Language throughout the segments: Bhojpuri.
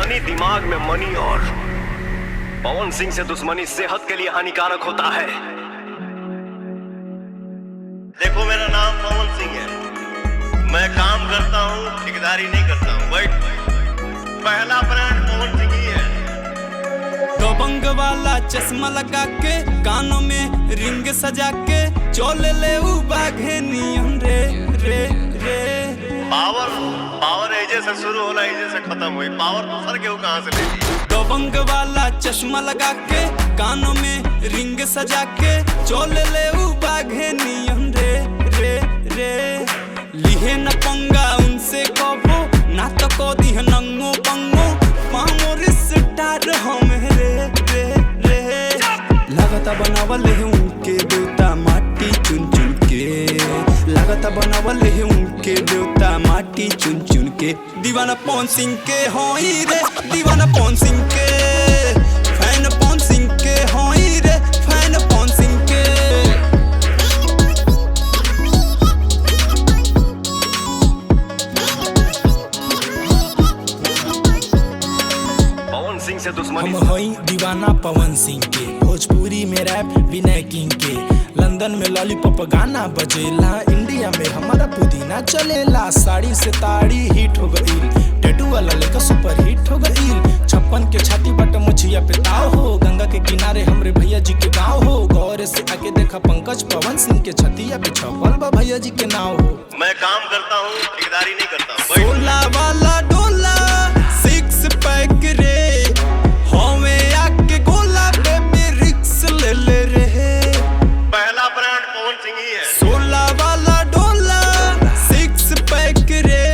यानी दिमाग में मनी और पवन सिंह से दुश्मनी सेहत के लिए हानिकारक होता है। देखो, मेरा नाम पवन सिंह है। मैं काम करता हूँ, ठेकेदारी नहीं करता हूँ। बट पहला ब्रांड पवन सिंह ही है। दबंग वाला चश्मा लगा के, कानों में रिंग सजा के, चोल ले उ बाघे नियन रे रे रे। पावर पावर एजे से शुरू होला, एजे से खत्म हुई। पावर तो सर केहू कहाँ से ले ली? दबंग वाला चश्मा लगा के, कानों में रिंग सजा के, चोल ले उ बाघे नियन रे रे रे। लिहे न पंगा उनसे कबो, ना तो को दिह नंगो पंगो, पामोर स्टार हम रे रे रे। लागता बनावल है उनके देवता माटी चुन चुन के, लागता बनावल है उनके देवता माटी चुन चुन के। दीवाना पवन सिंह के होई रे, दीवाना पवन सिंह के, फैन पवन सिंह के होई रे, फैन पवन सिंह के। पवन सिंह से दुश्मनी हम हई दीवाना पवन सिंह के, भोजपुरी में रैप विनय किंग के। लंदन में लॉलीपॉप गाना बजेला, इंडिया में हमारा पुदीना चलेला। साड़ी से ताड़ी हिट हो गईल, टैटू वाला लेकर सुपर हिट हो गईल। 56 के छाती बट मुछिया पे ताव हो, गंगा के किनारे हमरे भैया जी के गाँव हो। गौर से आके देखा पंकज पवन सिंह के छतिया पे छपल बा भैया जी के नाव हो। मैं काम करता हूँ, ठेकेदारी नहीं करता हूँ। सोला वाला डोला सिक्स पैक रे, हमें आके गोला बेबी रिक्स ले ले रे। पहला ब्रांड पवन सिंह ही है। सोला वाला डोला सिक्स पैक रे,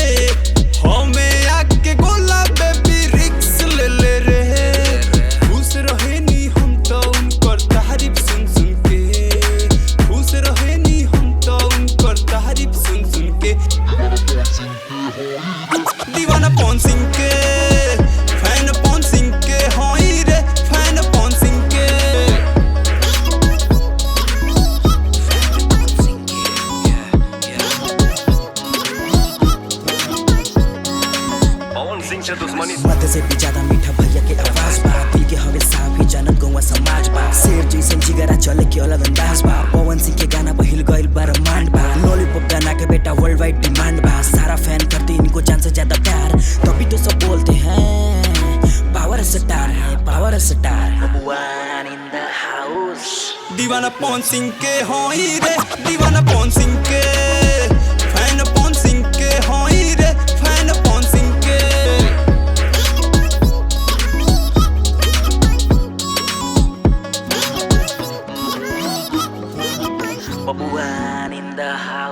हमें आके गोला बेबी रिक्स ले ले रे। खुश रहे नी हम तो उनकर तारीफ सुन सुन के, खुश रहे नी हम तो उनकर तारीफ सुन सुन के। दीवाना पवन सिंह के, फैन पवन सिंह के होई रे, फैन पवन सिंह के। पवन सिंह से दुश्मनी मत से भी ज्यादा मीठा भैया के आवाज बा, दिल के हवे साफ ही जानत गौवा समाज बा। शेर जैसन जिगरा चले के अलग अंदाज बा, पवन सिंह के गाना बहिल गइल ब्रह्मांड बा। लॉलीपॉप गाना के बेटा वर्ल्ड वाइड डिमांड बा, सारा फैन करते इनको जान से ज्यादा प्यार। तभी तो सब बोलते हैं पावर स्टार है, पावर स्टार बबुआन इन the house. दीवाना पवन सिंह के होई रे, दीवाना पवन सिंह के, फैन पवन सिंह के होई रे, फैन पवन सिंह के। बबुआन इन the house.